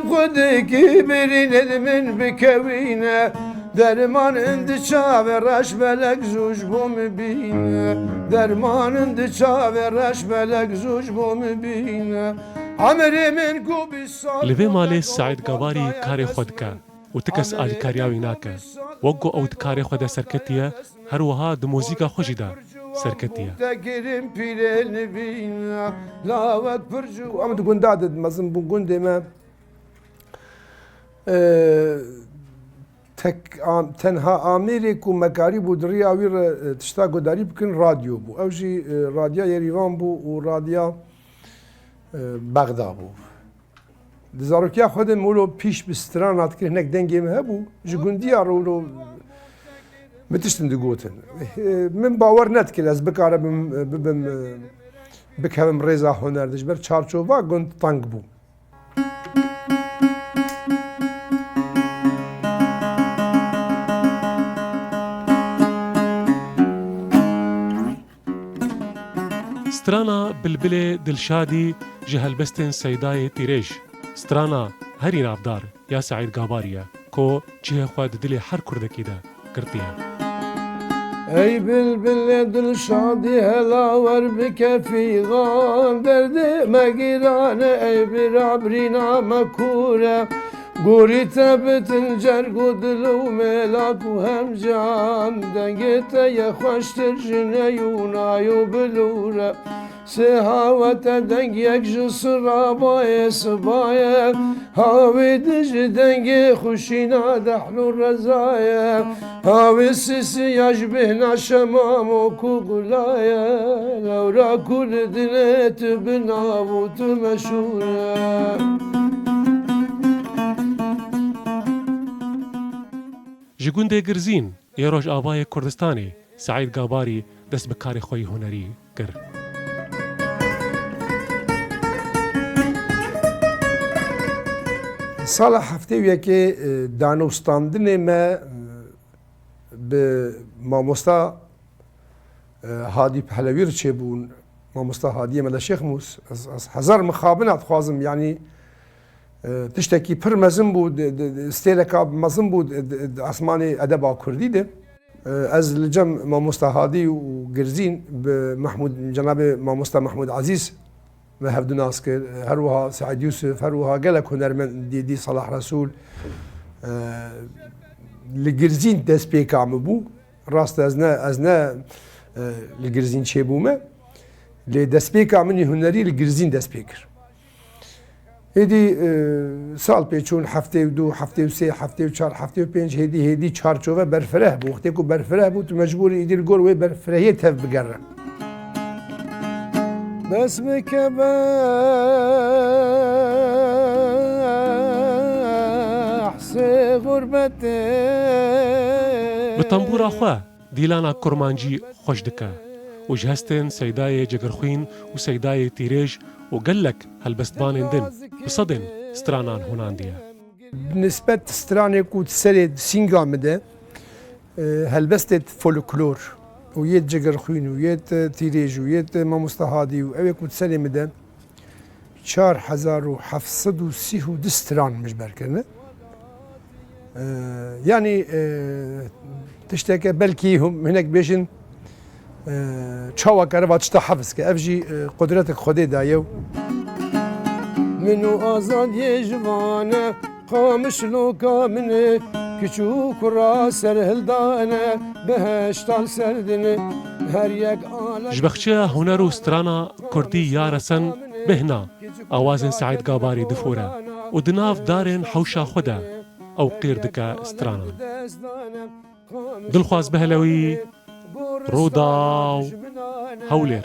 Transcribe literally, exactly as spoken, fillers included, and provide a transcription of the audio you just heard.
Xwedekî birînê di min bikewîne, derman in di çavê reş belek zû ji bo min bîne. Derman in di çavê reş belek zû ji bo min bîne. Emirê min ku bîst sal Li vê malê Seîd Gabarî karê xwe dike û ti kes alîkariya wî nake. Wek ku ew di karê xwe de serketî ye, her wiha di muzîka xwe jî de serketî ye. Em di gunda de mezin bûn, gundê me, e, tek am-, tenha amêrê ku me karîbû di riya wî re, e, tişta guhdarî bikin radyo bû. Ew jî, e, radya Yerîvan bû û radya, e, Bexda bû. Di zarokiya xwe de min wilo pîş bi strana dikir, hinek dengê min hebû. Ji gundiya re wilo min tiştin digotin. Min bawer nedikir ez bikaribim, bibim, bikevim rêza huner de. Ji ber çarçova gund teng bû. Strana Bilbilê Dilşadî ji helbestên Seydayê Tîrêj, strana herî navdar ya Seîd Gabarî ye, ku cihê xwe di dilê her kurdekî de girtiye. Ey bilbilê dilşadî, hela wer bike fîxan, derdê me gîran e, ey bira birîna me kûr e. Gorî te bitin cerg û dil û mêlak û hemcan, dengê te ye xweştir ji ney û nay û bilûr e. Sê hawa te deng yek ji sirabayê sibaye, hawî di ji dengê xuşîna dehl û rezaye. Hawî sisiya ji bêhna şemamo ku gulaye, lewra ku li dilê tu bi nav û tu meşhûr e. Ji gundê Girzîn yê Rojavayê Kurdistanê Seîd Gabarî dest bi karê xwe yî hunerî kir. Sala heftê û yekê, e, danûstandinê me, e, bi mamosta, e, Hadî Pehlewî re çêbûn. Mamosta Hadiyê me de Şêx Mûs. Ez, ez hezar mixabina dixwazim, yanî, e, tiştekî pir mezin bû, di, di, di, stêleka mezin bû di, di, di esmanê edeba kurdî de. E, ez li cem mamosta Hadî û Girzîn bi Mehmûd, cenabê mamosta Mehmûd Ezîz me hevdu nas kir. Her wiha Seîd Yûsif, her wiha gelek hunermend dî, dî Salah Resûl, e, li Girzîn destpêka min bû. Rast e, ez ne, ez ne, e, li Girzîn çêbûme. Lê destpêka min î hunerî li Girzîn dest pê kir. Êdî, e, sal pê çûn, heftê û du, heftê û sê, heftê û çar, heftê û pênc, hêdî, hêdî çarçove berfireh bû. Wextê ku berfireh bû, tu mecbûr î îdî li gor wê berfirehiyê tev bigere. Bes bike behsê xurbetê. Bi tembûra xwe dîlana kurmancî xweş dike û ji hestên Seydayê Cigirxwîn û Seydayê Tîrêj û gelek helbestvanên din bi sedên stranan hunandiye. Bi nisbet stranê ku di serê sînga min de, e, helbestê folklor û yê Cigirxwîn û yê Tîrêj û yê Mamosta Hadî û ew ê ku di serê min de, çar hezar û heft sed û sî û du stran min ji ber kirine. Ee, yanî, e, tişteke belkî hûn hinek bêjin, e, çawa kariba tişta hefz ke. Ev jî, e, qudretek Xwedê daye. Min û azadiyê ji vane, qamişloka min e, kiç û kura serhildane, behişta li ser din e, her yek alek Ji bexçeya huner û strana kurdî ya resen bêhna awazên Seîd Gabarî difore û di nav darên hewşa xwe de ew qîr dike stranan. Dilxwaz Behlewî, Rûdaw, Hewlêr.